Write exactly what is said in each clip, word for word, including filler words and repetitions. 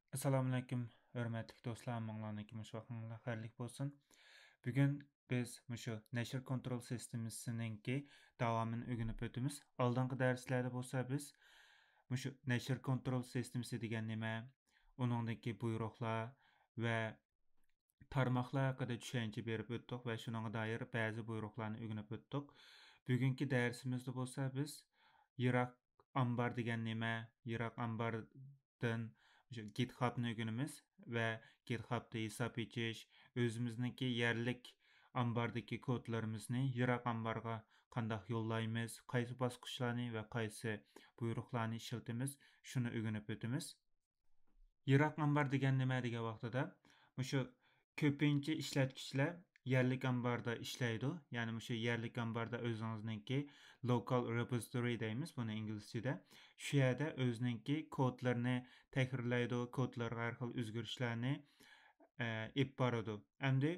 ئەسسالامۇئەلەيكۇم، ھۆرمەتلىك دوستلار، ھەممىڭلارنىڭكى مۇشۇ ۋاقتىڭلار خەيرلىك بولسۇن. بۈگۈن بىز مۇشۇ نەشر كونترول سىستېمىسىنىڭكى داۋامىنى ئۆگىنىپ ئۆتىمىز. ئالدىنقى دەرسلەردە بولسا بىز مۇشۇ نەشر كونترول سىستېمىسى دېگەن نېمە، ئۇنىڭدىكى بۇيرۇقلار ۋە تارماقلار ھەققىدە چۈشەنچە بېرىپ ئۆتتۇق ۋە شۇنىڭغا دائىر بەزى بۇيرۇقلارنى ئۆگىنىپ ئۆتتۇق. بۈگۈنكى دەرسىمىزدە بولسا بىز يىراق ئامبار دېگەن نېمە، يىراق ئامباردىن مۇشۇ گىتخابنى ئۆگىنىمىز ۋە گىتخابتا ھېساب ئېچىش، ئۆزىمىزنىڭكى يەرلىك ئامباردىكى كودلىرىمىزنى يىراق ئامبارغا قانداق يوللايمىز، قايسى باسقۇچلارنى ۋە قايسى بۇيرۇقلارنى ئىشلىتىمىز، شۇنى ئۆگىنىپ ئۆتىمىز. يىراق ئامبار دېگەن نېمە دېگەن ۋاقتىدا، مۇشۇ كۆپىنچە ئىشلەتكۈچىلەر يەرلىك ئامباردا ئىشلەيدۇ. يەنى مۇشۇ يەرلىك ئامباردا ئۆزىڭىزنىڭكى لوكال رېپوزىتورى دەيمىز بۇنى ئىنگلىزچىدە. شۇ يەردە ئۆزىنىڭكى كودلىرىنى تەھرىرلەيدۇ، كودلارغا ھەر خىل ئۆزگىرىشلەرنى، ئە، ئېلىپ بارىدۇ. ئەمدى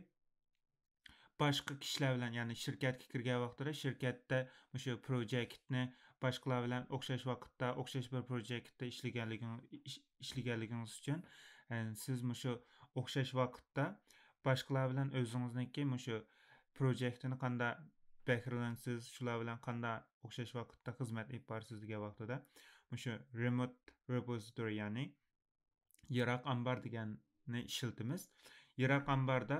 باشقا كىشىلەر بىلەن، يەنى شىركەتكە كىرگەن ۋاقتىدا شىركەتتە مۇشۇ پروجېكتنى باشقىلار بىلەن ئوخشاش ۋاقىتتا، ئوخشاش بىر پروجېكتتا ئىشلىگەنلىكىڭ-، ئىش-، ئىشلىگەنلىكىڭىز ئۈچۈن، ئە، سىز مۇشۇ ئوخشاش ۋاقىتتا باشقىلار بىلەن ئۆزىڭىزنىڭكى مۇشۇ پروجېكتىنى قانداق بەھرىلىنىسىز، شۇلار بىلەن قانداق ئوخشاش ۋاقىتتا خىزمەت ئېلىپ بارىسىز دېگەن ۋاقتىدا مۇشۇ رېموت رېپوزىتورى، يەنى يىراق ئامبار دېگەننى ئىشلىتىمىز. يىراق ئامباردا،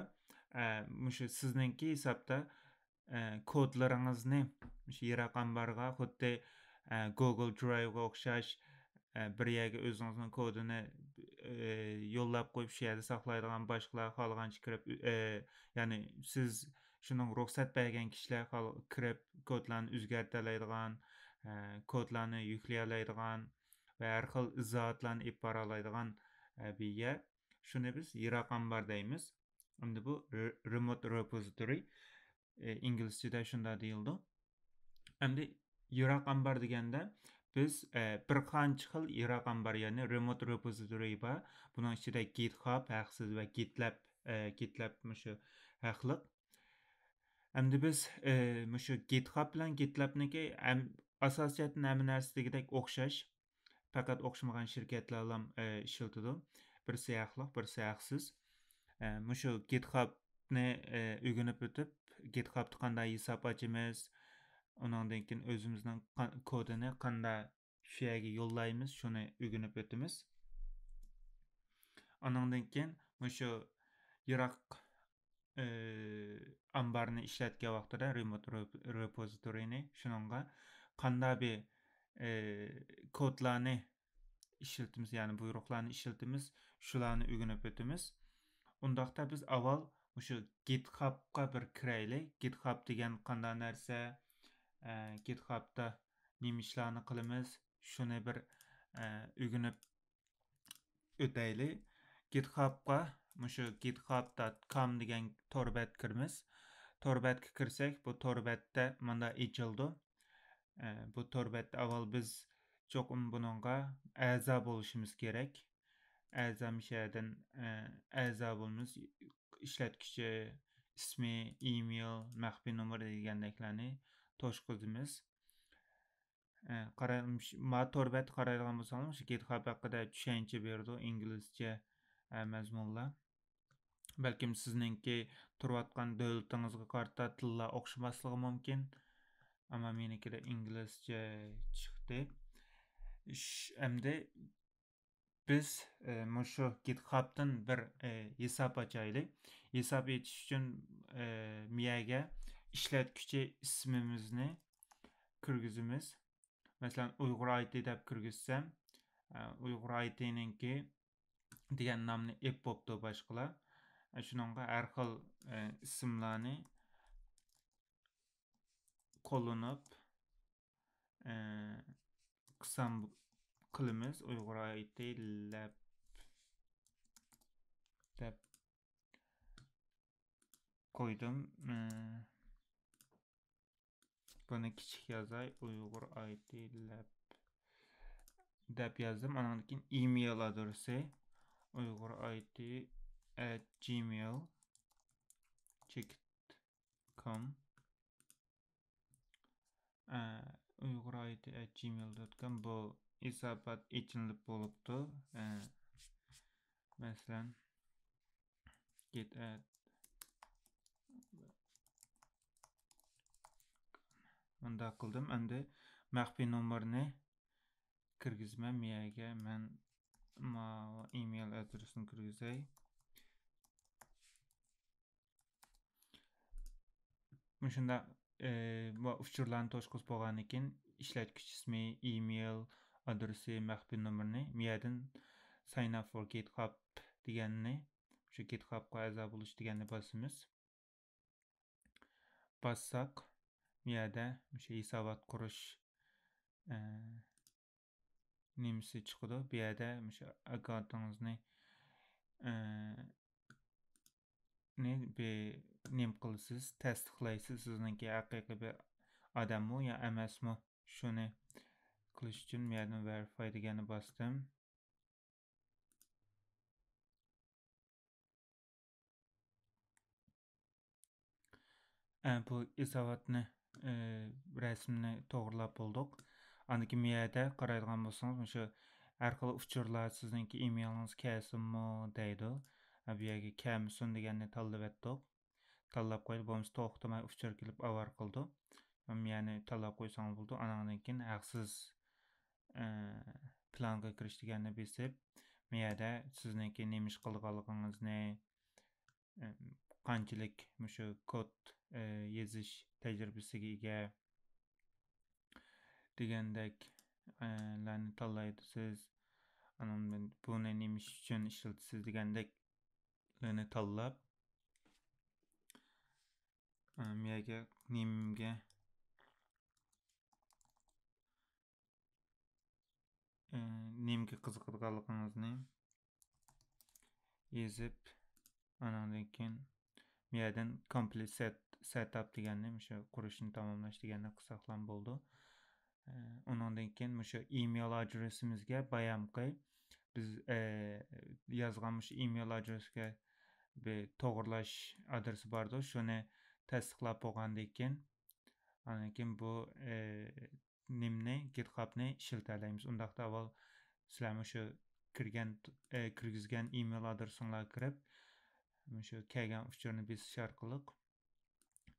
ئە، مۇشۇ سىزنىڭكى ھېسابتا، ئە، كودلىرىڭىزنى مۇشۇ يىراق ئامبارغا خۇددى، ئە، گوگل درايۋغا ئوخشاش، ئە، بىر يەرگە ئۆزىڭىزنىڭ كودىنى، ئە، يوللاپ قويۇپ، شۇ يەردە ساقلايدىغان، باشقىلار خالىغانچە كىرىپ، ئە، يەنى سىز شۇنىڭ رۇخسەت بەرگەن كىشىلەر خال-، كىرىپ كودلارنى ئۆزگەرتەلەيدىغان، ئە، كودلارنى يۈكلىيەلەيدىغان، ۋە ھەر خىل ئىزاھاتلارنى ئېلىپ بارالايدىغان، ئە، بىر يەر. شۇنى بىز يىراق ئامبار دەيمىز. ئەمدى بۇ ر-، رېموت رېپوزىتورى، ئە، ئىنگلىزچىدە شۇنداق دېيىلىدۇ. ئەمدى يىراق ئامبار دېگەندە بىز، ئە، بىر قانچە خىل يىراق ئامبار، يەنى رېموت رېپوزىتورى بار. بۇنىڭ ئىچىدە گىتخاب ھەقسىز ۋە گىتلەب، ئە، گىتلەب مۇشۇ ھەقلىق. ئەمدى بىز، ئى، مۇشۇ گىتخاب بىلەن گىتلەبنىڭكى ھەم-، ئاساسىي جەھەتتىن ھەممە نەرسە دېگۈدەك ئوخشاش. پەقەت ئوخشىمىغان شىركەتلەرلا، ئى، ئىشلىتىدۇ. بىرسى ھەقلىق، بىرسى ھەقسىز. ئى، مۇشۇ گىتخابنى، ئى، ئۆگىنىپ ئۆتۈپ، گىتخابتا قانداق ھېساب ئاچىمىز، ئۇنىڭدىن كېيىن ئۆزىمىزنىڭ قا-، كودىنى قانداق شۇ يەرگە يوللايمىز، شۇنى ئۆگىنىپ ئۆتىمىز. ئانىڭدىن كېيىن مۇشۇ يىراق، ئى، ئامبارنى ئىشلەتكەن ۋاقتىدا، رېموت رېپ-، رېپوزىتورىنى، شۇنىڭغا قانداق بىر، ئى، كودلارنى ئىشلىتىمىز، يەنى بۇيرۇقلارنى ئىشلىتىمىز، شۇلارنى ئۆگىنىپ ئۆتىمىز. ئۇنداقتا بىز ئاۋۋال مۇشۇ گىتخابقا بىر كىرەيلى. گىتخاب دېگەن قانداق نەرسە؟ ئە، گىتخابتا نېمە ئىشلارنى قىلىمىز؟ شۇنى بىر، ئە، ئۆگىنىپ ئۆتەيلى. گىتخابقا مۇشۇ گىتخاب دات كام دېگەن تور بەت كىرىمىز. تور بەتكە كىرسەك، بۇ تور بەتتە مانا ئېچىلىدۇ. ئە، بۇ تور بەتتە ئاۋۋال بىز چوقۇم بۇنىڭغا ئەزا بولۇشىمىز كېرەك. ئەزا مۇشۇ يەردىن، ئە، ئەزا بولىمىز. ئىشلەتكۈچى ئىسمى، ئىمېيل، مەخپىي نومۇر دېگەندەكلەرنى توشقۇزىمىز. ئە، قاراي-، مۇش-، ما تور بەتتە قارايدىغان بولساڭلار، مۇشۇ گىتخاب ھەققىدە چۈشەنچە بېرىدۇ، ئىنگلىزچە، ئە، مەزمۇنلار. بەلكىم سىزنىڭكى تۇرۇۋاتقان دۆلىتىڭىزگە قارىتا تىللار ئوخشىماسلىقى مۇمكىن. ئەمما مېنىڭكىدە ئىنگلىزچە چىقتى. ئىش-، ئەمدى بىز، ئە، مۇشۇ گىتخابتىن بىر، ئە، ھېساب ئاچايلى. ھېساب ئېچىش ئۈچۈن، ئە، مۇ يەرگە ئىشلەتكۈچى ئىسمىمىزنى كىرگۈزىمىز. مەسىلەن، ئۇيغۇر ئايتى دەپ كىرگۈزسەم، ئە، ئۇيغۇر ئايتىنىڭكى دېگەن نامنى ئېپ بوپتۇ باشقىلار. ئە، شۇنىڭغا ھەر خىل، ئە، ئىسىملارنى قوللىنىپ، ئە، قىسام قىلىمىز. ئۇيغۇر ئايتى لەپ دەپ قويدۇم. ئە، بۇنى كىچىك يازاي. ئۇيغۇر ئايتى لەپ دەپ يازدىم. ئانىڭدىن كېيىن ئىمېيل ئادرېسى ئۇيغۇر ئايتى ئەت جىمېيل چېكىت كوم. ئە، ئۇيغۇر ئايتى ئەت جىمېيل دوت كوم. بۇ ھېسابات ئېچىلىپ بولۇپتۇ. ئە، مەسىلەن، git add. مۇنداق قىلدىم. ئەمدى مەخپىي نومۇرنى كىرگۈزمەي، مىيەگە مەن ماۋۇ ئىمېيل ئادرېسىنى كىرگۈزەي. مۇشۇنداق، ئى، بۇ ئۇچۇرلارنى توشقۇزۇپ بولغاندىن كېيىن، ئىشلەتكۈچى ئىسمى، ئىمېيل ئادرېسى، مەخپىي نومۇرنى مىيەدىن sign up for GitHub دېگەننى، شۇ GitHubقا ئەزا بولۇش دېگەننى باسىمىز. باسساق، بۇ يەردە مۇشۇ ھېسابات قۇرۇش، ئە، نېمىسى چىقىدۇ. بۇ يەردە مۇشۇ ئاككاونتىڭىزنى، ئە، نى بى-، نېمە قىلىسىز، تەستىقلايسىز، سىزنىڭكى ھەقىقىي بىر ئادەممۇ يا ئەمەسمۇ. شۇنى قىلىش ئۈچۈن بۇ يەردىن verify دېگەننى باستىم. ئە، بۇ ھېساباتنى، ئە، رەسىمنى توغرىلاپ بولدۇق. ئاندىن كېيىن بۇ يەردە قارايدىغان بولسىڭىز، مۇشۇ ھەر خىل ئۇچۇرلار سىزنىڭكى ئىمېيلىڭىز كەلسۇنمۇ دەيدۇ. ئە، بۇ يەرگە كەلمىسۇن دېگەننى تاللىۋەتتۇق. تاللاپ قويدى، بولمىسا توختىماي ئۇچۇر كېلىپ ئاۋارە قىلىدۇ. يەنى تاللاپ قويساڭىز بولىدۇ. ئانىڭدىن كېيىن ھەقسىز، ئە، پىلانغا كىرىش دېگەننى بېسىپ، بۇ يەردە سىزنىڭكى نېمە ئىش قىلىدىغانلىقىڭىزنى، ئە، قانچىلىك مۇشۇ كود، ئە، يېزىش تەجرىبىسىگە ئىگە دېگەندەك، ئە، لارنى تاللايسىز. ئانىڭدىن بۇنى نېمە ئىش ئۈچۈن ئىشلىتىسىز دېگەندەكلەرنى تاللاپ، ئە، مۇ يەرگە نېمىگە، ئە، نېمىگە قىزىقىدىغانلىقىڭىزنى يېزىپ، ئانىڭدىن كېيىن مۇ يەردىن complete set، setup دېگەننى، مۇشۇ قۇرۇشنى تاماملاش دېگەننى قىلساقلام بولىدۇ. ئە، ئۇنىڭدىن كېيىن مۇشۇ ئىمېيل ئادرېسىمىزگە بايامقى بىز، ئە، يازغان مۇشۇ ئىمېيل ئادرېسىگە بىر توغرىلاش ئادرېسى باردۇ. شۇنى تەستىقلاپ بولغاندىن كېيىن، ئاندىن كېيىن بۇ، ئە، نېمىنى، گىتخابنى ئىشلىتەلەيمىز. ئۇنداقتا ئاۋۋال سىلەر مۇشۇ كىرگەن، ئە، كىرگۈزگەن ئىمېيل ئادرېسىڭلارغا كىرىپ، مۇشۇ كەلگەن ئۇچۇرنى بېسىش ئارقىلىق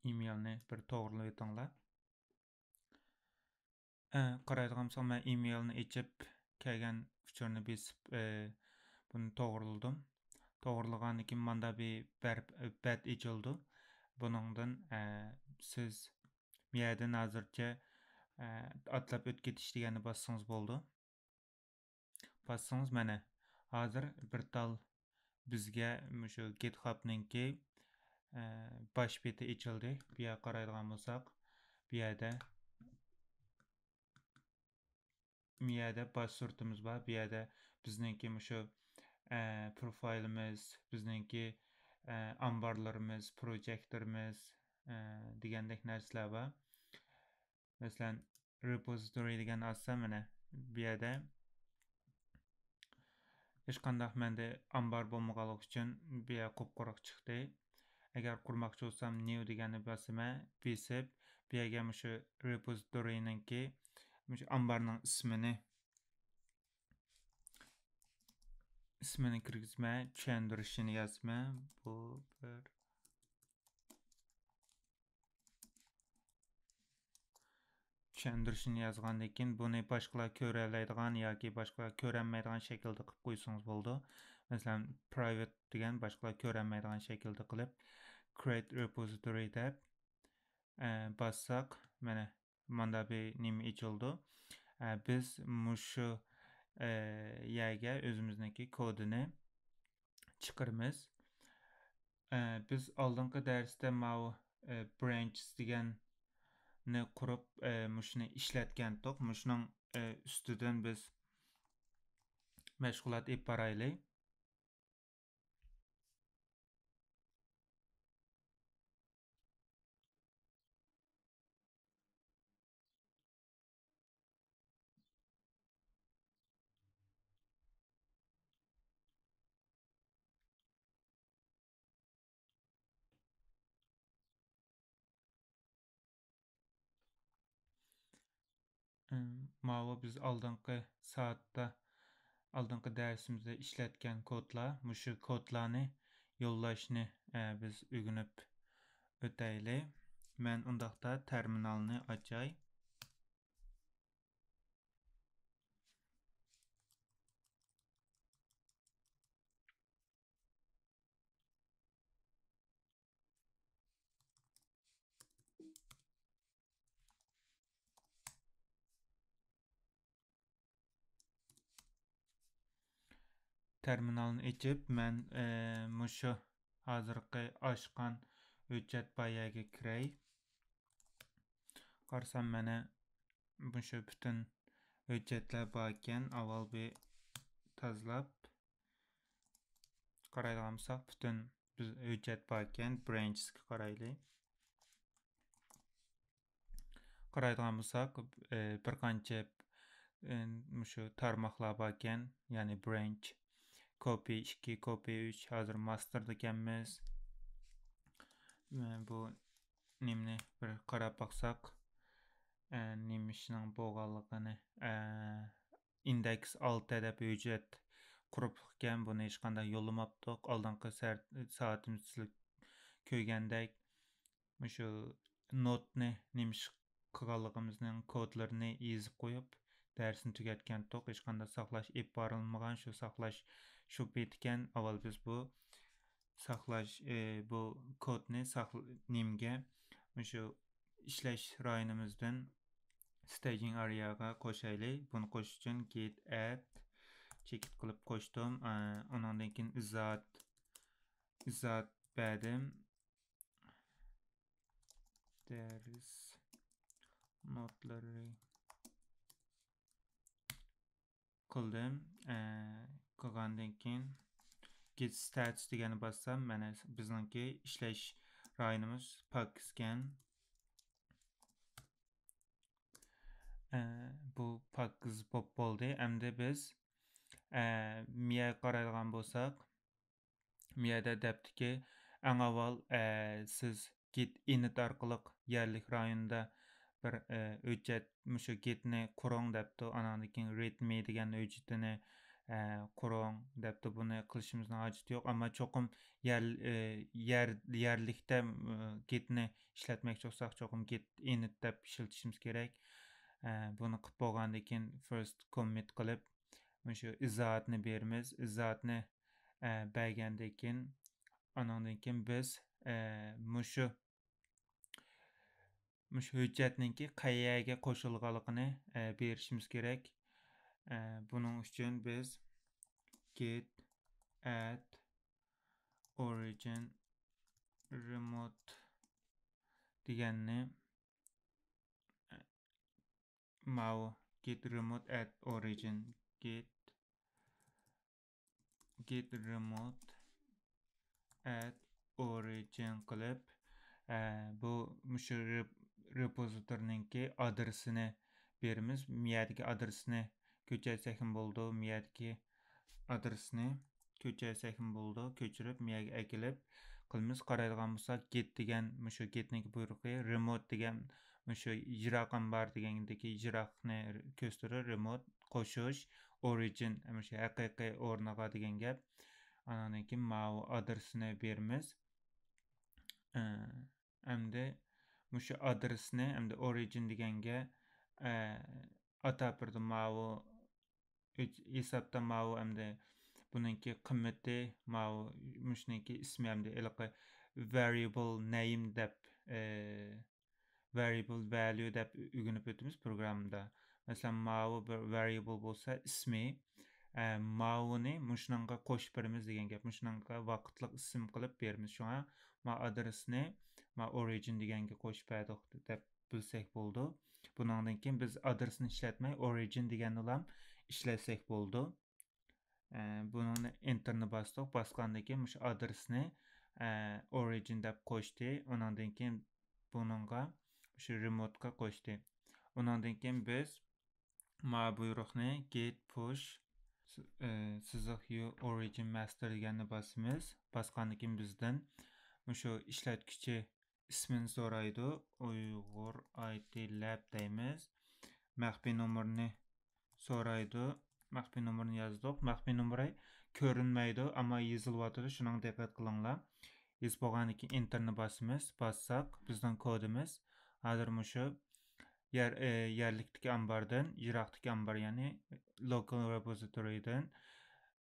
ئىمېيلنى بىر توغرىلىۋېتىڭلار. ئە، قارايدىغان بولساق، مەن ئىمېيلنى ئېچىپ، كەلگەن ئۇچۇرنى بېسىپ، ئە، بۇنى توغرىلىدىم. توغرىلىغاندىن كېيىن ماندا بىر بەر-، بەت ئېچىلىدۇ. بۇنىڭدىن، ئە، سىز بۇ يەردىن ھازىرچە، ئە، ئاتلاپ ئۆتۈپ كېتىش دېگەننى باسسىڭىز بولىدۇ. باسسىڭىز، مانا، ھازىر بىر تال بىزگە مۇشۇ گىتخابنىڭكى، ئە، باش بېتى ئېچىلدى. بۇ يەرگە قارايدىغان بولساق، بۇ يەردە، بۇ يەردە باش سۈرىتىمىز بار. بۇ يەردە بىزنىڭكى مۇشۇ، ئە، پروفايلىمىز، بىزنىڭكى، ئە، ئامبارلىرىمىز، پروجېكتلىرىمىز، ئە، دېگەندەك نەرسىلەر بار. مەسىلەن، رېپوزىتورى دېگەننى ئاچسام، مانا، بۇ يەردە ھېچقانداق مەندە ئامبار بولمىغانلىقى ئۈچۈن بۇ يەر قۇپقۇرۇق چىقتى. ئەگەر قۇرماقچى بولسام، نيۇ دېگەننى باسىمەن، بېسىپ، بۇ يەرگە مۇشۇ رېپوزىتورىنىڭكى، مۇشۇ ئامبارنىڭ ئىسمىنى، ئىسمىنى كىرگۈزمەي، چۈشەندۈرۈشىنى يازىمەن. بۇ بىر چۈشەندۈرۈشىنى يازغاندىن كېيىن، بۇنى باشقىلار كۆرەلەيدىغان ياكى باشقىلار كۆرەلمەيدىغان شەكىلدە قىلىپ قويسىڭىز بولىدۇ. مەسىلەن، private دېگەن، باشقىلار كۆرەلمەيدىغان شەكىلدە قىلىپ، create repository دەپ، ئە، باسساق، مانا، ماندا بىر نېمە ئېچىلىدۇ. ئە، بىز مۇشۇ، ئە، يەرگە ئۆزىمىزنىڭكى كودىنى چىقىرىمىز. ئە، بىز ئالدىنقى دەرستە ماۋۇ، ئە، branches دېگەننى قۇرۇپ، ئە، مۇشۇنى ئىشلەتكەنتۇق. مۇشۇنىڭ، ئە، ئۈستىدىن بىز مەشغۇلات ئېلىپ بارايلى. ئىم، ماۋۇ بىز ئالدىنقى سائەتتە، ئالدىنقى دەرسىمىزدە ئىشلەتكەن كودلار، مۇشۇ كودلارنى يوللاشنى، ئە، بىز ئۆگىنىپ ئۆتەيلى. مەن ئۇنداقتا تەرمىنالنى ئاچاي. تەرمىنالنى ئېچىپ، مەن، ئە، مۇشۇ ھازىرقى ئاچقان ھۆججەت بار يەرگە كىرەي. قارىسام، مانا مۇشۇ پۈتۈن ھۆججەتلەر باركەن. ئاۋۋال بىر تازىلاپ قارايدىغان بولساق، پۈتۈن بىز ھۆججەت باركەن، برانچىسكا قارايلى. قارايدىغان بولساق، ئى، بىر قانچە، ئى، مۇشۇ تارماقلار باركەن، يەنى برانچ، كوپى ئىككى، كوپى ئۈچ، ھازىر ماستېردىكەنمىز. ئى، بۇ نېمىنى بىر قاراپ باقساق، ئى، نېمە ئىشنىڭ بولغانلىقىنى، ئى، ئىندېكس ئالتە دەپ ھۆججەت قۇرۇپلۇق ئىكەن، بۇنى ھېچقانداق يوللىماپتۇق. ئالدىنقى سەر-، سائىتىمىزدە سىلەر كۆرگەندەك، مۇشۇ نودنى نېمە ئىش قىلغانلىقىمىزنىڭ كودلىرىنى يېزىپ قويۇپ، دەرسنى تۈگەتكەنتۇق. ھېچقانداق ساقلاش ئېلىپ بارىلمىغان، شۇ ساقلاش شۇ پېتىكەن. ئاۋۋال بىز بۇ ساقلاش، ئى، بۇ كودنى ساقل-، نېمىگە، مۇشۇ ئىشلەش رايونىمىزدىن staging area غا قوشايلى. بۇنى قوشۇش ئۈچۈن git add چېكىت قىلىپ قوشتۇم. ئە، ئۇنىڭدىن كېيىن ئىزاھات، ئىزاھات بەردىم. دەرس نوتلىرى قىلدىم. ئە، قىلغاندىن كېيىن git status دېگەننى باسسام، مانا بىزنىڭكى ئىشلەش رايونىمىز پاكىزكەن. ئە، بۇ پاكىز بوپ بولدى. ئەمدى بىز، ئە، مىيەگە قارايدىغان بولساق، مىيەدە دەپتىكى، ئەڭ ئاۋۋال، ئە، سىز git init ئارقىلىق يەرلىك رايوندا بىر، ئە، ھۆججەت، مۇشۇ git نى قۇرۇڭ دەپتۇ. ئاناندىن كېيىن readme دېگەن ھۆججىتىنى، ئە، قۇرۇڭ دەپتۇ. بۇنى قىلىشىمىزنىڭ ھاجىتى يوق. ئەمما چوقۇم يەر، ئە، يەر، يەرلىكتە، ئە، git نى ئىشلەتمەكچى بولساق، چوقۇم git init دەپ ئىشلىتىشىمىز كېرەك. ئە، بۇنى قىلىپ بولغاندىن كېيىن first commit قىلىپ، مۇشۇ ئىزاھاتنى بېرىمىز. ئىزاھاتنى، ئە، بەرگەندىن كېيىن، ئانىڭدىن كېيىن بىز، ئە، مۇشۇ، مۇشۇ ھۆججەتنىڭكى قەيەرگە قوشۇلغانلىقىنى، ئە، بېرىشىمىز كېرەك. ئە، بۇنىڭ ئۈچۈن بىز git add origin remote دېگەننى ماۋۇ git remote add origin، git، git remote add origin قىلىپ، ئە، بۇ مۇشۇ رېپ-، رېپوزىتورنىڭكى ئادرېسىنى بېرىمىز. مىيەدىكى ئادرېسىنى كۆچۈرسەكمۇ بولىدۇ. مىيەدىكى ئادرېسنى كۆچۈرسەكمۇ بولىدۇ. كۆچۈرۈپ، مىيەگە ئەكېلىپ قىلىمىز. قارايدىغان بولساق، git دېگەن مۇشۇ git نىڭكى بۇيرۇقى، remote دېگەن مۇشۇ يىراق ئامبار دېگەندىكى يىراقنى كۆستۈرۈر، remote قوشۇش، origin مۇشۇ ھەقىقىي ئورنىغا دېگەن گەپ. ئانىڭدىن كېيىن ماۋۇ ئادرېسنى بېرىمىز. ئە، ئەمدى مۇشۇ ئادرېسنى، ئەمدى origin دېگەنگە، ئە، ئاتاپ بېرىدۇ. ماۋۇ ھۆج-، ھېسابتا ماۋۇ ئەمدى بۇنىڭكى قىممىتى، ماۋۇ مۇشۇنىڭكى ئىسمى ئەمدى ھېلىقى variable name دەپ، ئە، variable value دەپ ئۆگىنىپ ئۆتىمىز پروگراممىدا. مەسىلەن، ماۋۇ بىر variable بولسا ئىسمى، ئە، ماۋۇنى مۇشۇنىڭغا قوشۇپ بېرىمىز دېگەن گەپ. مۇشۇنىڭغا ۋاقىتلىق ئىسىم قىلىپ بېرىمىز. شۇڭا ما ئادرېسنى ما origin دېگەنگە قوشۇپ بەردۇق دەپ بىلسەك بولىدۇ. بۇنىڭدىن كېيىن بىز ئادرېسنى ئىشلەتمەي، origin دېگەننىلا ئىشلەتسەك بولىدۇ. ئە، بۇنىڭنى ئېنتېرنى باستۇق. باسقاندىن كېيىن مۇشۇ ئادرېسنى، ئە، origin دەپ قوشتى. ئۇنىڭدىن كېيىن بۇنىڭغا مۇشۇ remote قا قوشتى. ئۇنىڭدىن كېيىن بىز ما بۇيرۇقنى git push، ئە، سىزىق u origin master دېگەننى باسىمىز. باسقاندىن كېيىن بىزدىن مۇشۇ ئىشلەتكۈچى ئىسمىنى سورايدۇ. ئۇيغۇر ئايتى لەب دەيمىز. مەخپىي نومۇرنى سورايدۇ. مەخپىي نومۇرنى يازدۇق. مەخپىي نومۇرى كۆرۈنمەيدۇ، ئەمما يېزىلىۋاتىدۇ. شۇنىڭغا دىققەت قىلىڭلار. يېزىپ بولغاندىن كېيىن ئېنتېرنى باسىمىز. باسساق، بىزنىڭ كودىمىز ھازىر مۇشۇ يەر، ئى، يەرلىكتىكى ئامباردىن يىراقتىكى ئامبار، يەنى لوكال رېپوزىتورىدىن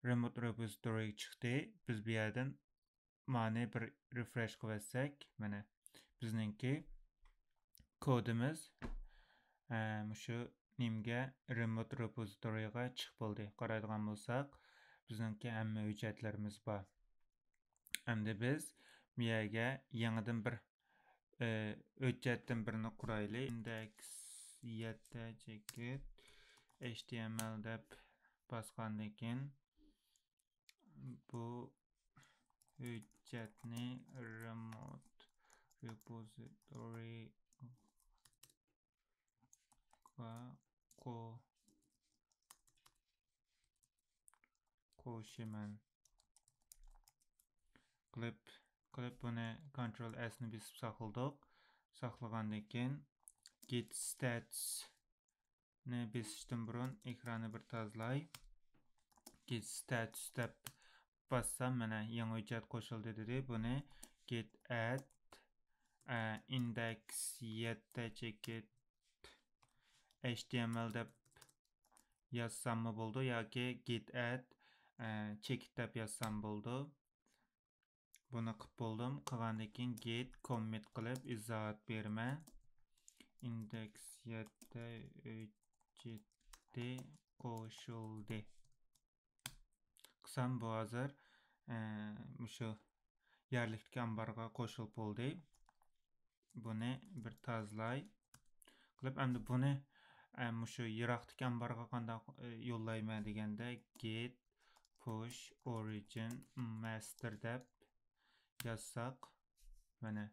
رېموت رېپوزىتورىغا چىقتى. بىز بۇ يەردىن مانى بىر رېفرېش قىلىۋەتسەك، مانا بىزنىڭكى كودىمىز، ئە، مۇشۇ نېمىگە، رېموت رېپوزىتورىغا چىقىپ بولدى. قارايدىغان بولساق، بىزنىڭكى ھەممە ھۆججەتلىرىمىز بار. ئەمدى بىز بۇ يەرگە يېڭىدىن بىر، ئە، ھۆججەتتىن بىرنى قۇرايلى. ئىندېكس يەتتە چېكىت ئېچ تى ئېم ئېل دەپ باسقاندىن كېيىن، بۇ ھۆججەتنى رېموت رېپوزىتورىغا قو-، قوشىمەن. قىلىپ، قىلىپ بۇنى كونترول ئېسنى بېسىپ ساقلىدۇق. ساقلىغاندىن كېيىن گېت ستاتۇس نى بېسىشتىن بۇرۇن ئېكراننى بىر تازىلاي. گېت ستاتۇس دەپ باسسام، مانا يېڭى ھۆججەت قوشۇلدى دېدى. بۇنى گېت ئەد، ئە، ئىندېكس يەتتە چېكىت ئېچ تى ئېم ئېل دەپ يازساممۇ بولىدۇ ياكى گېت ئەد، ئە، چېكىت دەپ يازسام بولىدۇ. بۇنى قىلىپ بولدۇم. قىلغاندىن كېيىن گېت كوممىت قىلىپ ئىزاھات بېرىمەن. ئىندېكس يەتتە ھۆججىتى قوشۇلدى. قىلسام بۇ ھازىر، ئە، مۇشۇ يەرلىكتىكى ئامبارغا قوشۇلۇپ بولدى. بۇنى بىر تازىلاي. قىلىپ، ئەمدى بۇنى، ئە، مۇشۇ يىراقتىكى ئامبارغا قانداق، ئە، يوللايمەن دېگەندە، گېت پۇش ئورىجىن ماستېر دەپ يازساق، مانا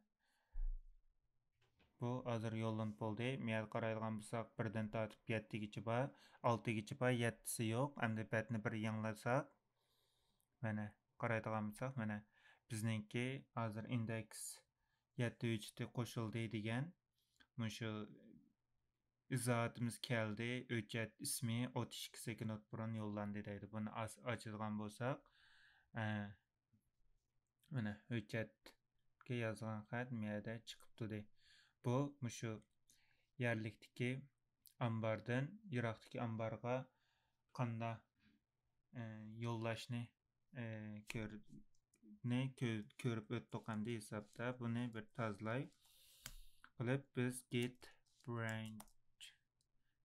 بۇ ھازىر يوللىنىپ بولدى. مۇ يەردە قارايدىغان بولساق، بىردىن تارتىپ يەتتىگىچە بار، ئالتىگىچە بار، يەتتىسى يوق. ئەمدى بەتنى بىر يېڭىلىساق، مانا قارايدىغان بولساق، مانا بىزنىڭكى ھازىر ئىندېكس يەتتە ھۆججىتى قوشۇلدى دېگەن مۇشۇ ئىزاھاتىمىز كەلدى. ھۆججەت ئىسمى ئوتتۇز ئىككى سېكۇنت بۇرۇن يوللاندى دەيدۇ. بۇنى ئاچ-، ئاچىدىغان بولساق، ئە، مانا ھۆججەتكە يازغان خەت مۇ يەردە چىقىپ تۇردى. بۇ مۇشۇ يەرلىكتىكى ئامباردىن يىراقتىكى ئامبارغا قانداق، ئە، يوللاشنى، ئە، كۆر-، نى كۆ-، كۆرۈپ ئۆتتۇق ئەمدى ھېسابتا. بۇنى بىر تازىلاي. قىلىپ بىز گېت برانچ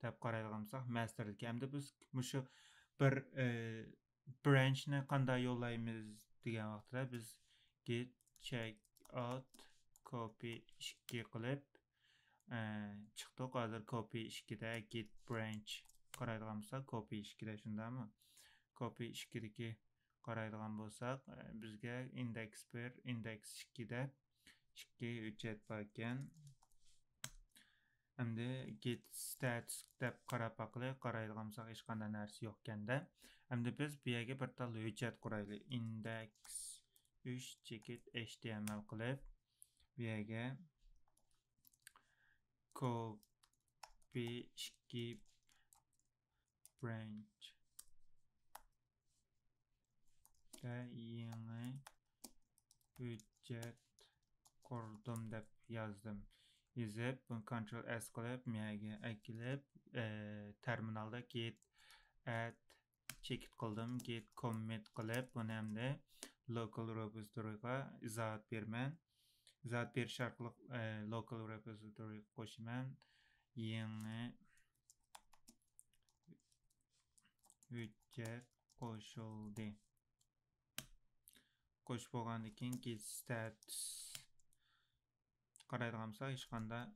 دەپ قارايدىغان بولساق، ماستېردىكى. ئەمدى بىز مۇشۇ بىر، ئە، برانچنى قانداق يوللايمىز دېگەن ۋاقتىدا بىز گېت چېك ئاوت كوپى ئىككى قىلىپ، ئە، چىقتۇق. ھازىر كوپى ئىككىدە گېت برانچ قارايدىغان بولساق، كوپى ئىككىدە شۇنداقمۇ؟ كوپى ئىككىدىكى قارايدىغان بولساق، ئە، بىزگە ئىندېكس بىر، ئىندېكس ئىككىدە ئىككى ھۆججەت باركەن. ئەمدى گېت ستاتۇس دەپ قاراپ باقىلى، قارايدىغان بولساق ھېچقانداق نەرسە يوقكەندە. ئەمدى بىز بۇ يەرگە بىر تال ھۆججەت قۇرايلى. ئىندېكس ئۈچ چېكىت ئېچ تى ئېم ئېل قىلىپ، بۇ يەرگە كوپى ئىككى برانچ دە يېڭى ھۆججەت قۇردۇم دەپ يازدىم. يېزىپ، بۇنى كونترول ئېس قىلىپ، مۇ يەرگە ئەكېلىپ، ئە، تېرمىنالدا گېت ئەد چېكىت قىلدىم. گېت كوممىت قىلىپ، بۇنى ئەمدى لوكال رېپوزىتورىغا ئىزاھات بېرىمەن. ئىزاھات بېرىش ئارقىلىق، ئە، لوكال رېپوزىتورىغا قوشىمەن. يېڭى ھۆججەت قوشۇلدى. قوشۇپ بولغاندىن كېيىن گېت ستاتۇس قارايدىغان بولساق، ھېچقانداق،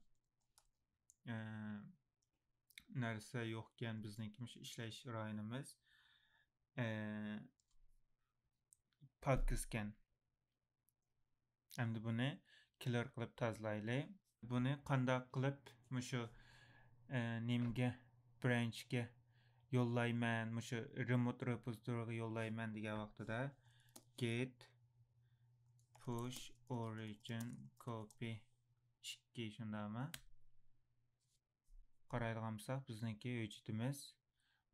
ئە، نەرسە يوقكەن. بىزنىڭكى مۇشۇ ئىشلەش رايونىمىز، ئە، پاكىزكەن. ئەمدى بۇنى كلىير قىلىپ تازىلايلى. بۇنى قانداق قىلىپ مۇشۇ، ئە، نېمىگە، برانچكە يوللايمەن، مۇشۇ رېموت رېپوزىتورىغا يوللايمەن دېگەن ۋاقتىدا، گېت پۇش ئورىجىن كوپى ئىككى، شۇنداقمۇ؟ قارايدىغان بولساق، بىزنىڭكى ھۆججىتىمىز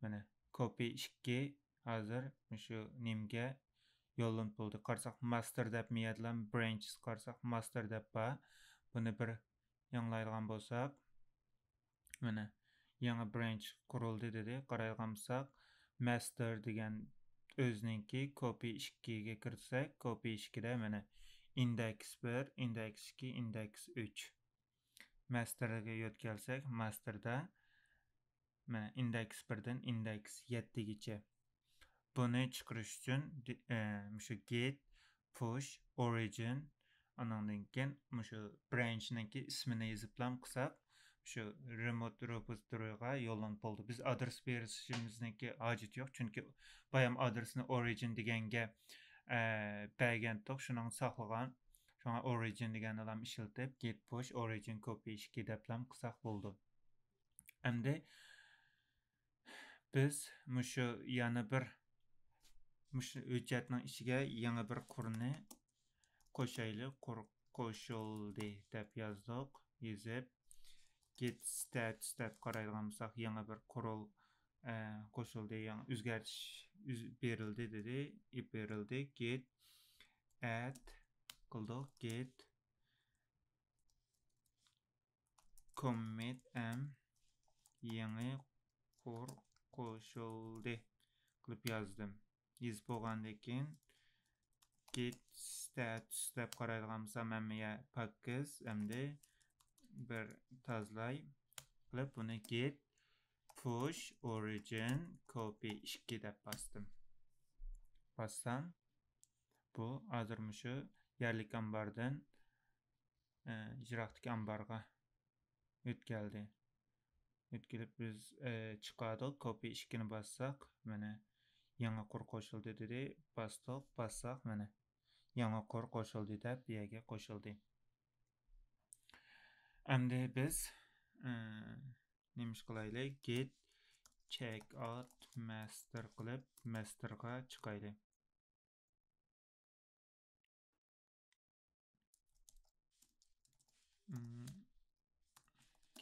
مانا كوپى ئىككى ھازىر مۇشۇ نېمىگە يوللىنىپ بولدى. قارىساق، ماستېر دەپ مىيەدلام برانچىس قارىساق، ماستېر دەپ بار. بۇنى بىر يېڭىلايدىغان بولساق، مانا، يېڭى برانچ قۇرۇلدى دېدى. قارايدىغان بولساق، ماستېر دېگەن ئۆزىنىڭكى كوپى ئىككىگە كىرسەك، كوپى ئىككىدە مانا، ئىندېكس بىر، ئىندېكس ئىككى، ئىندېكس ئۈچ. ماستېرغا يۆتكەلسەك، ماستېردا مانا، ئىندېكس بىردىن ئىندېكس يەتتىگىچە. بۇنى چىقىرىش ئۈچۈن دى-، ئە، مۇشۇ گېت، پۇش، ئورىجىن، ئانىڭدىن كېيىن مۇشۇ برانچنىڭكى ئىسمىنى يېزىپلام قىلساق، شۇ رېموت رېپوزىتورىغا يوللىنىپ بولدى. بىز ئادرېس بېرىشىمىزنىڭكى ھاجىتى يوق، چۈنكى بايام ئادرېسنى ئورىجىن دېگەنگە، ئە، بەرگەنتۇق، شۇنىڭ ساقلىغان. شۇڭا ئورىجىن دېگەننىلام ئىشلىتىپ، گېت پۇش ئورىجىن كوپى ئىككى دەپلام قىلساق بولىدۇ. ئەمدى بىز مۇشۇ يەنە بىر، مۇشۇ ھۆججەتنىڭ ئىچىگە يېڭى بىر قۇرنى قوشايلى. قۇر قوشۇلدى دەپ يازدۇق. يېزىپ، گېت ستاتۇس دەپ قارايدىغان بولساق، يېڭى بىر قۇرۇل، ئە، قوشۇلدى، يېڭى ئۆزگەرتىش يۈز بېرىلدى دېدى، ئېلىپ بېرىلدى. گېت ئەد قىلدۇق. گېت كوممىت ئەم يېڭى قۇر قوشۇلدى قىلىپ يازدىم. يېزىپ بولغاندىن كېيىن، گېت ستاتۇس دەپ قارايدىغان بولسام، ھەممە يەر پاكىز. ئەمدى بىر تازىلاي قىلىپ، بۇنى گېت پۇش ئورىجىن كوپى ئىككى دەپ باستىم. باسسام، بۇ ھازىر مۇشۇ يەرلىك ئامباردىن، ئە، يىراقتىكى ئامبارغا يۆتكەلدى. يۆتكىلىپ بىز، ئە، چىقاردۇق. كوپى ئىككىنى باسساق، مانا، يېڭى قۇر قوشۇلدى دېدى. باستۇق، باسساق، مانا، يېڭى قۇر قوشۇلدى دەپ بۇ يەرگە قوشۇلدى. ئەمدى بىز، ئە، نېمە ئىش قىلايلى؟ گېت چېك ئاۋت ماستېر قىلىپ، ماستېرغا چىقايلى.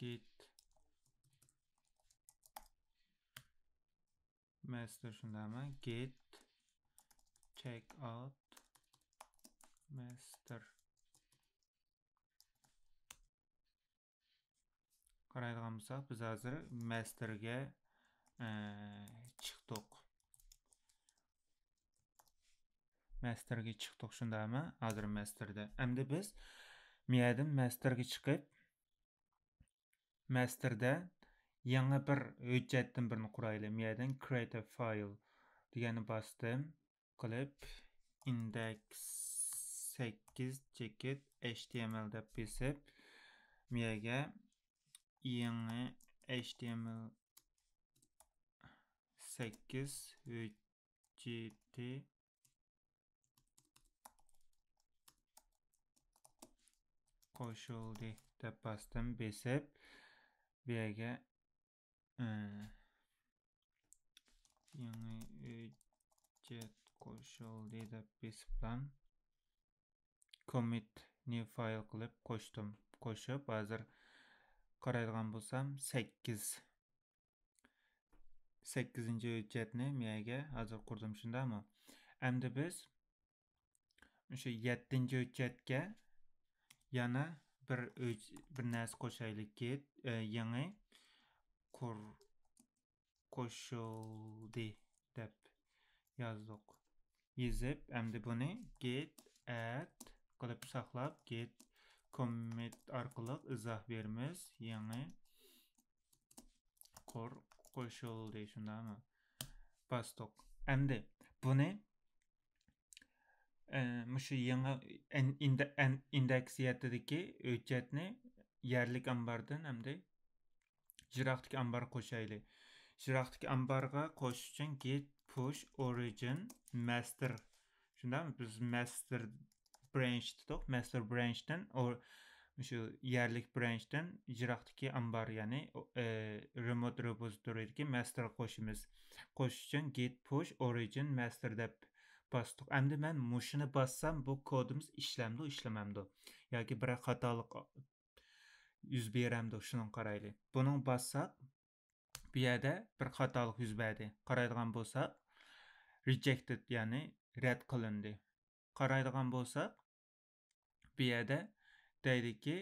گېت ماستېر شۇنداقمۇ؟ گېت چېك ئاۋت ماستېر. قارايدىغان بولساق، بىز ھازىر ماستېرگە، ئە، چىقتۇق. ماستېرگە چىقتۇق، شۇنداقمۇ؟ ھازىر ماستېردا. ئەمدى بىز مۇيەردىن ماستېرگە چىقىپ، ماستېردا يېڭى بىر ھۆججەتتىن بىرنى قۇرايلى. مۇيەردىن كرېيت فايل دېگەننى باستىم. قىلىپ، ئىندېكس سەككىز چېكىت ئېچ تى ئېم ئېل دەپ بېسىپ، مۇيەرگە يېڭى ئېچ تى ئېم ئېل سەككىز ھۆججىتى قوشۇلدى دەپ باستىم، بېسىپ، بۇ يەرگە، ئى، يېڭى ھۆججەت قوشۇلدى دەپ بېسىپلا، كوممىت نيۇ فايل قىلىپ قوشتۇم. قوشۇپ، ھازىر قارايدىغان بولسام، سەككىز. سەككىزىنچى ھۆججەتنى مەيەگە ھازىر قۇردۇم، شۇنداقمۇ؟ ئەمدى بىز مۇشۇ يەتتىنچى ھۆججەتكە يەنە بىر ھۆج-، بىر نەرسە قوشايلى. گېت، ئە، يېڭى قۇر-، قوشۇلدى دەپ يازدۇق. يېزىپ، ئەمدى بۇنى گېت ئەد قىلىپ ساقلاپ، گېت كوممىت ئارقىلىق ئىزاھ بېرىمىز. يېڭى قۇر قوشۇلدى، شۇنداقمۇ؟ باستۇق. ئەمدى بۇنى، ئە، مۇشۇ يېڭى ئەن-، ئىندە-، ئەن-، ئىندېكس يەتتىدىكى ھۆججەتنى يەرلىك ئامباردىن ئەمدى يىراقتىكى ئامبارغا قوشايلى. يىراقتىكى ئامبارغا قوشۇش ئۈچۈن گېت پۇش ئورىجىن ماستېر. شۇنداقمۇ؟ بىز ماستېر برانچ دېدۇق. ماستېر برانچتىن ئو-، مۇشۇ يەرلىك برانچتىن يىراقتىكى ئامبار، يەنى، ئو-، ئە، رېموت رېپوزىتورىدىكى ماستېرغا قوشىمىز. قوشۇش ئۈچۈن گېت پۇش ئورىجىن ماستېر دەپ باستۇق. ئەمدى مەن مۇشۇنى باسسام، بۇ كودىمىز ئىشلەمدۇ، ئىشلىمەمدۇ؟ ياكى بىرەر خاتالىق يۈز بېرەمدۇ؟ شۇنىڭغا قارايلى. بۇنىڭغا باسساق، بۇ يەردە بىر خاتالىق يۈز بەردى. قارايدىغان بولساق، rejected، يەنى رەت قىلىندى. قارايدىغان بولساق، بۇ يەردە دەيدىكى،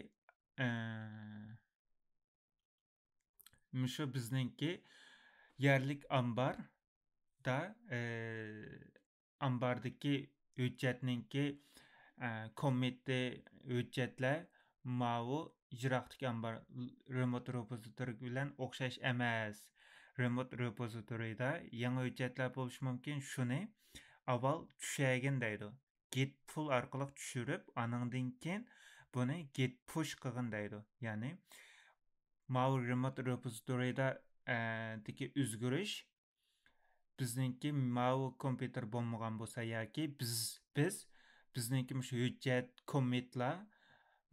ئە، مۇشۇ بىزنىڭكى يەرلىك ئامباردا، ئە، ئامباردىكى ھۆججەتنىڭكى، ئە، كوممىتى ھۆججەتلەر ماۋۇ يىراقتىكى ئامبار، remote repository بىلەن ئوخشاش ئەمەس. Remote repositoryدا يېڭى ھۆججەتلەر بولۇشى مۇمكىن، شۇنى ئاۋۋال چۈشۈرگىن دەيدۇ. Git pull ئارقىلىق چۈشۈرۈپ، ئانىڭدىن كېيىن بۇنى git push قىلغىن دەيدۇ. يەنى ماۋۇ remote repositoryدا، ئە، دىكى ئۆزگىرىش بىزنىڭكى ماۋۇ كومپيۇتېر بولمىغان بولسا ياكى بىز، بىز، بىزنىڭكى مۇشۇ ھۆججەت، كوممىتلار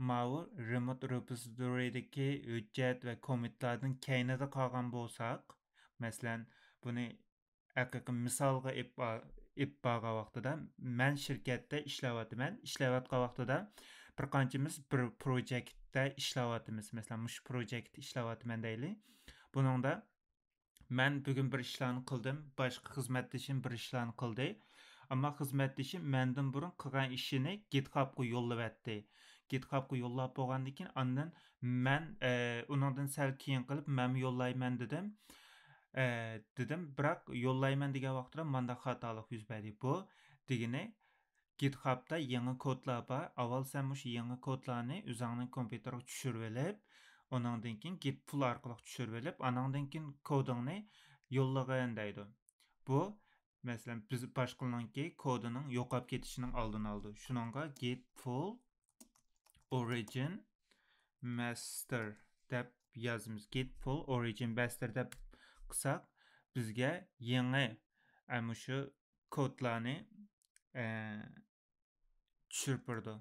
ماۋۇ remote repositoryدىكى ھۆججەت ۋە كوممىتلاردىن كەينىدە قالغان بولساق، مەسىلەن، بۇنى ھەقىقىي مىسالغا ئېلىپ با-، ئېلىپ بارغان ۋاقتىدا، مەن شىركەتتە ئىشلەۋاتىمەن. ئىشلەۋاتقان ۋاقتىدا بىر قانچىمىز بىر پروجېكتتە ئىشلەۋاتىمىز. مەسىلەن، مۇشۇ پروجېكتتا ئىشلەۋاتىمەن دەيلى. بۇنىڭدا مەن بۈگۈن بىر ئىشلارنى قىلدىم، باشقا خىزمەتدىشىم بىر ئىشلارنى قىلدى. ئەمما خىزمەتدىشىم مەندىن بۇرۇن قىلغان ئىشىنى گىتخابقا يوللىۋەتتى. گىتخابقا يوللاپ بولغاندىن كېيىن، ئاندىن مەن، ئە، ئۇنىڭدىن سەل كېيىن قىلىپ، مەنمۇ يوللايمەن دېدىم. ئە، دېدىم، بىراق يوللايمەن دېگەن ۋاقتىدا مانداق خاتالىق يۈز بەردى. بۇ دېگىنى، گىتخابتا يېڭى كودلار بار. ئاۋۋال سەن مۇشۇ يېڭى كودلارنى ئۆزۈڭنىڭ كومپيۇتېرغا چۈشۈرۈۋېلىپ، ئۇنىڭدىن كېيىن git pull ئارقىلىق چۈشۈرۈۋېلىپ، ئانىڭدىن كېيىن كودۇڭنى يوللىغىن دەيدۇ. بۇ، مەسىلەن، بىز باشقىلارنىڭكى كودىنىڭ يوقاپ كېتىشىنىڭ ئالدىنى ئالىدۇ. شۇنىڭغا git pull origin master دەپ يازىمىز. Git pull origin master دەپ قىلساق، بىزگە يېڭى، ئە، مۇشۇ كودلارنى، ئە، چۈشۈرۈپ بېرىدۇ.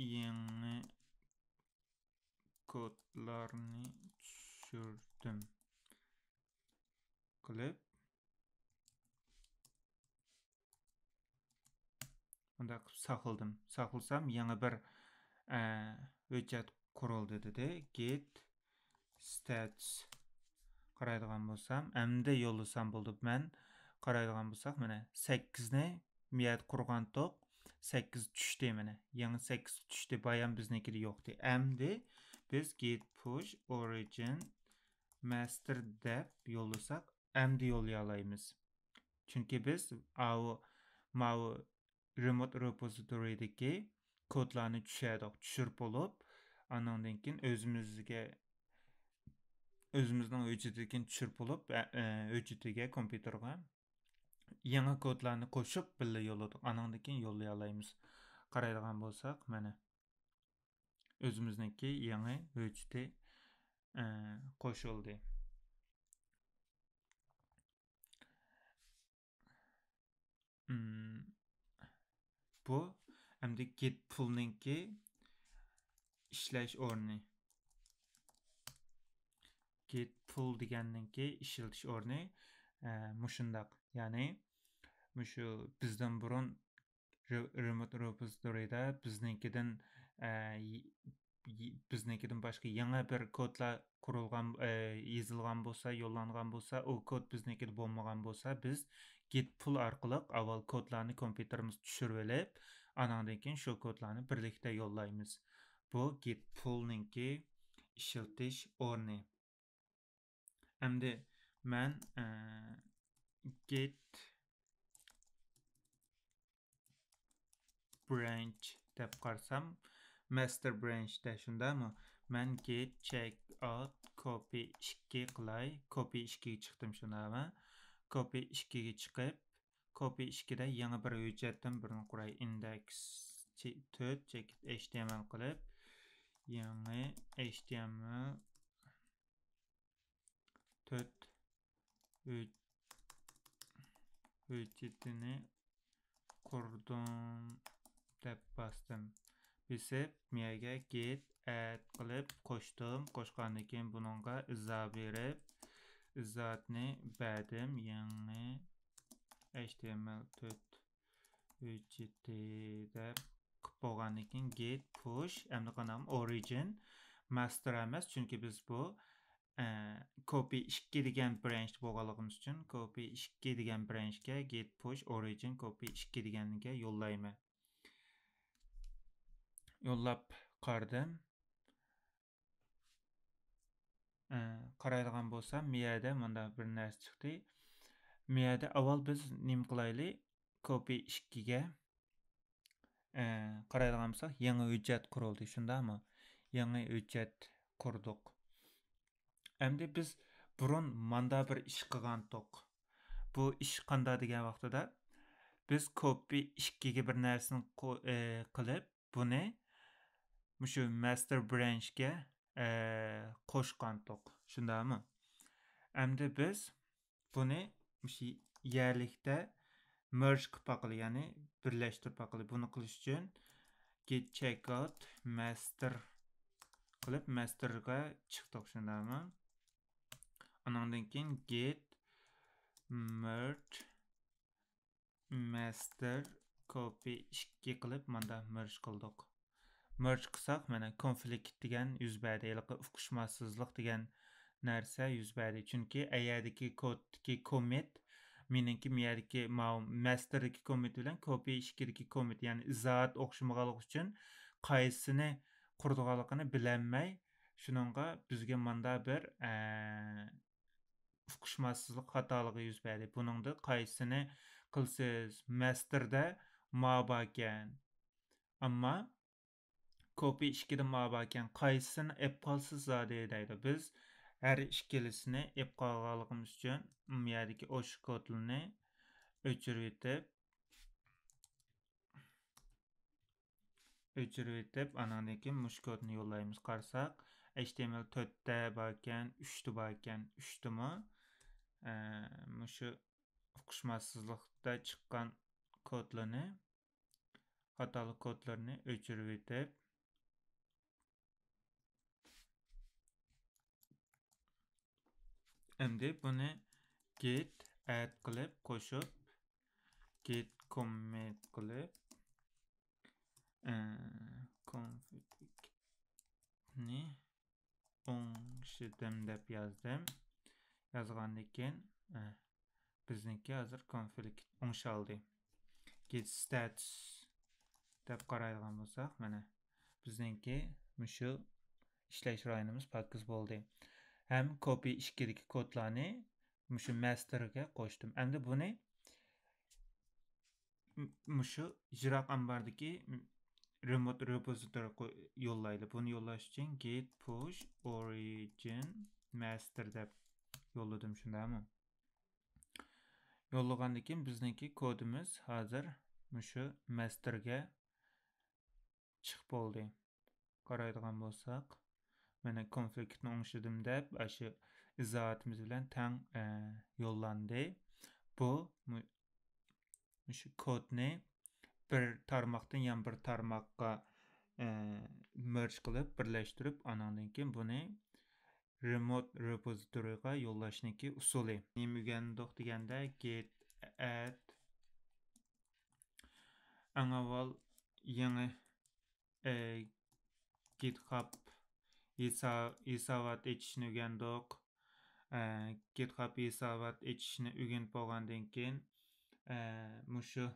يېڭى كودلارنى چۈشۈردۈم قىلىپ، مۇنداق قىلىپ ساقلىدىم. ساقلىسام، يېڭى بىر، ئە، ھۆججەت قۇرۇلدى دېدى. Git stats. قارايدىغان بولسام، ئەمدى يوللىسام بولدى. مەن قارايدىغان بولساق، مانا، سەككىزنى مۇ يەردە قۇرغانتۇق، سەككىز چۈشتى، مانا، يېڭى سەككىز چۈشتى. بايام بىزنىڭكىدە يوقتى. ئەمدى بىز git push origin master دەپ يوللىساق، ئەمدى يوللىيالايمىز. چۈنكى بىز ئاۋۇ، ماۋۇ remote repositoryدىكى كودلارنى چۈشۈردۇق. چۈشۈرۈپ بولۇپ، ئانىڭدىن كېيىن ئۆزىمىزگە، ئۆزىمىزنىڭ ھۆججىتىدىن چۈشۈرۈپ بولۇپ، ئە، ئە، ھۆججىتىگە، كومپيۇتېرغا يېڭى كودلارنى قوشۇپ بىللە يوللىدۇق. ئانىڭدىن كېيىن يوللىيالايمىز. قارايدىغان بولساق، مانا، ئۆزىمىزنىڭكى يېڭى ھۆججىتى، ئە، قوشۇلدى. ئىم، بۇ ئەمدى git pullنىڭكى ئىشلەش ئورنى. Git pull دېگەننىڭكى ئىشلىتىش ئورنى، ئە، مۇشۇنداق. يەنى مۇشۇ بىزدىن بۇرۇن re-، remote repositoryدا بىزنىڭكىدىن، ئە، ي-، ي-، بىزنىڭكىدىن باشقا يېڭى بىر كودلار قۇرۇلغان، ئە، يېزىلغان بولسا، يوللانغان بولسا، ئۇ كود بىزنىڭكىدە بولمىغان بولسا، بىز git pull ئارقىلىق ئاۋۋال كودلارنى كومپيۇتېرىمىزغا چۈشۈرۈۋېلىپ، ئانىڭدىن كېيىن شۇ كودلارنى بىرلىكتە يوللايمىز. بۇ git pullنىڭكى ئىشلىتىش ئورنى. ئەمدى مەن، ئە، git branch دەپ قارىسام، master branchدە شۇنداقمۇ؟ مەن git checkout copy ئىككى قىلاي، copy ئىككىگە چىقتىم، شۇنداقمۇ؟ Copy ئىككىگە چىقىپ، copy ئىككىدە يېڭى بىر ھۆججەتتىن بىرنى قۇراي، index تۆت چېكىت H T M L قىلىپ، يېڭى H T M L تۆت ھۆج-، ھۆججىتىنى قۇردۇم دەپ باستىم. بېسىپ، مۇ يەرگە git add قىلىپ قوشتۇم. قوشقاندىن كېيىن بۇنىڭغا ئىزاھ بېرىپ، ئىزاھاتنى بەردىم. يېڭى H T M L تۆت ھۆججىتى دەپ قىلىپ بولغاندىن كېيىن git push، ئەمدى قانداق، origin ماستېر ئەمەس، چۈنكى بىز بۇ، ئە، كوپى ئىككى دېگەن برانچتا بولغانلىقىمىز ئۈچۈن، كوپى ئىككى دېگەن برانچكە git push origin كوپى ئىككى دېگەنگە يوللايمەن. يوللاپ قارىدىم. ئە، قارايدىغان بولسام، مۇ يەردە مۇنداق بىر نەرسە چىقتى. مۇ يەردە ئاۋۋال بىز نېمە قىلايلى؟ كوپى ئىككىگە، ئە، قارايدىغان بولساق، يېڭى ھۆججەت قۇرۇلدى، شۇنداقمۇ؟ يېڭى ھۆججەت قۇردۇق. ئەمدى بىز بۇرۇن ماندا بىر ئىش قىلغانتۇق. بۇ ئىش قاندا دېگەن ۋاقتىدا، بىز كوپى ئىككىگە بىر نەرسىنى قو-، ئە، قىلىپ، بۇنى مۇشۇ ماستېر برانچكە، ئە، قوشقانتۇق. شۇنداقمۇ؟ ئەمدى بىز بۇنى مۇشۇ يەرلىكتە مېرج قىلىپ باقىلى، يەنى بىرلەشتۈرۈپ باقىلى. بۇنى قىلىش ئۈچۈن git checkout master قىلىپ، ماستېرغا چىقتۇق، شۇنداقمۇ؟ ئانىڭدىن كېيىن git merge master كوپى ئىككى قىلىپ، ماندا مېرج قىلدۇق. مېرج قىلساق، مانا، كونفلىكت دېگەن يۈز بەردى. ھېلىقى ئۇقۇشماسسىزلىق دېگەن نەرسە يۈز بەردى. چۈنكى ئەيەردىكى كودتىكى كومىت، مېنىڭكى مۇ يەردىكى ماۋۇ ماستېردىكى كومىت بىلەن كوپى ئىككىدىكى كومىت، يەنى ئىزاھات ئوخشىمىغانلىقى ئۈچۈن قايسىسىنى قۇرىدىغانلىقىنى بىلەلمەي، شۇنىڭغا بىزگە ماندا بىر، ئە، ئۇقۇشماسسىزلىق خاتالىقى يۈز بەردى. بۇنىڭدا قايسىنى قىلسىز؟ ماستېردا ما باركەن. ئەمما كوپى ئىككىدە ما باركەن. قايسىسىنى ئېپ قالسىز زادى دەيدۇ. بىز ھەر ئىككىلىسىنى ئېپ قالغانلىقىمىز ئۈچۈن، مۇ يەردىكى ئوش كودلىرىنى ئۆچۈرۈۋېتىپ، ئۆچۈرۈۋېتىپ، ئاناندىن كېيىن مۇشۇ كودنى يوللايمىز. قارىساق، H T M L تۆتتە باركەن، ئۈچتە باركەن، ئۈچتىمۇ، ئە، مۇشۇ ئۇقۇشماسسىزلىقتا چىققان كودلىرىنى، خاتالىق كودلىرىنى ئۆچۈرۈۋېتىپ، ئەمدى بۇنى git add قىلىپ قوشۇپ، git commit قىلىپ، ئە، كونفلىكتنى ئوڭشىدىم دەپ يازدىم. يازغاندىن كېيىن، ئە، بىزنىڭكى ھازىر كونفلىكت ئوڭشالدى. Git status دەپ قارايدىغان بولساق، مانا، بىزنىڭكى مۇشۇ ئىشلەش رايونىمىز پاكىز بولدى. ھەم كوپى ئىككىدىكى كودلارنى مۇشۇ ماستېرگە قوشتۇم. ئەمدى بۇنى م-، مۇشۇ يىراق ئامباردىكى، م-، رېموت رېپوزىتورىغا يوللايلى. بۇنى يوللاش ئۈچۈن git push origin master دەپ يوللىدىم، شۇنداقمۇ؟ يوللىغاندىن كېيىن بىزنىڭكى كودىمىز ھازىر مۇشۇ ماستېرگە چىقىپ بولدى. قارايدىغان بولساق، مانا، كونفلىكتنى ئوڭشىدىم دەپ، ئاشۇ ئىزاھاتىمىز بىلەن تەڭ، ئە، يوللاندى. بۇ مۇ-، مۇشۇ كودنى بىر تارماقتىن يەنە بىر تارماققا، ئە، مېرج قىلىپ، بىرلەشتۈرۈپ، ئانىڭدىن كېيىن بۇنى رېموت رېپوزىتورىغا يوللاشنىكى ئۇسۇلى. نېمە ئۆگەندۇق دېگەندە، git add ئەڭ ئاۋۋال يېڭى، ئە، GitHub ھېسا-، ھېسابات ئېچىشنى ئۆگەندۇق. ئە، GitHub ھېسابات ئېچىشنى ئۆگىنىپ بولغاندىن كېيىن، ئە، مۇشۇ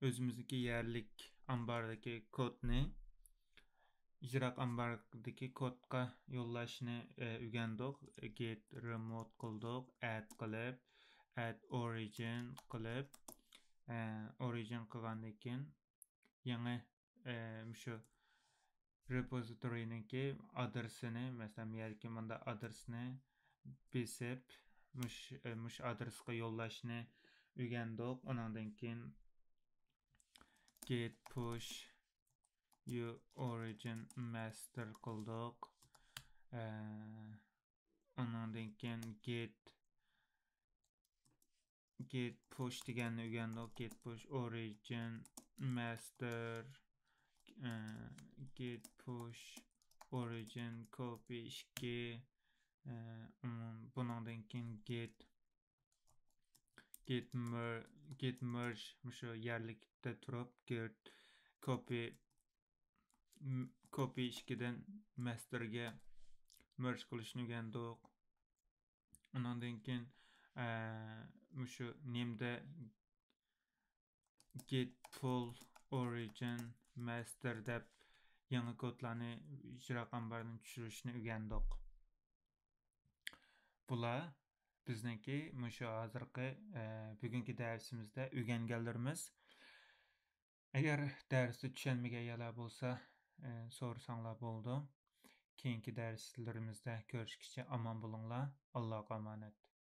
ئۆزىمىزنىڭكى يەرلىك ئامباردىكى كودنى يىراق ئامباردىكى كودقا يوللاشنى، ئە، ئۆگەندۇق. Git remote قىلدۇق، add قىلىپ، add origin قىلىپ، ئە، origin قىلغاندىن كېيىن يېڭى، ئە، مۇشۇ رېپوزىتورىنىڭكى ئادرېسىنى، مەسىلەن، بۇ يەردىكى مۇنداق ئادرېسنى بېسىپ، مۇش-، ئە، مۇشۇ ئادرېسقا يوللاشنى ئۆگەندۇق. ئۇنىڭدىن كېيىن git push your origin master قىلدۇق. ئە، ئۇنىڭدىن كېيىن git، git push دېگەننى ئۆگەندۇق. Git push origin master، ئە، git push origin copy ئىككى، ئە، ئۇم، بۇنىڭدىن كېيىن git، git mer-، git merge، مۇشۇ يەرلىكتە تۇرۇپ git copy م-، كوپى ئىككىدىن مەستەرگە مېرج قىلىشنى ئۆگەندۇق. ئۇنىڭدىن كېيىن، ئە، مۇشۇ نېمدە git pull origin master دەپ يېڭى كودلارنى ئىجرا ئامبارىدىن چۈشۈرۈشنى ئۆگەندۇق. بۇلار بىزنىڭكى مۇشۇ ھازىرقى، ئە، بۈگۈنكى دەرسىمىزدە ئۆگەنگەنلىرىمىز. ئەگەر دەرستە چۈشەنمىگەن يەرلەر بولسا، ئە، سورىساڭلار بولىدۇ. كېيىنكى دەرسلىرىمىزدە كۆرۈشكىچە ئامان بولۇڭلار. ئاللاغا ئامانەت.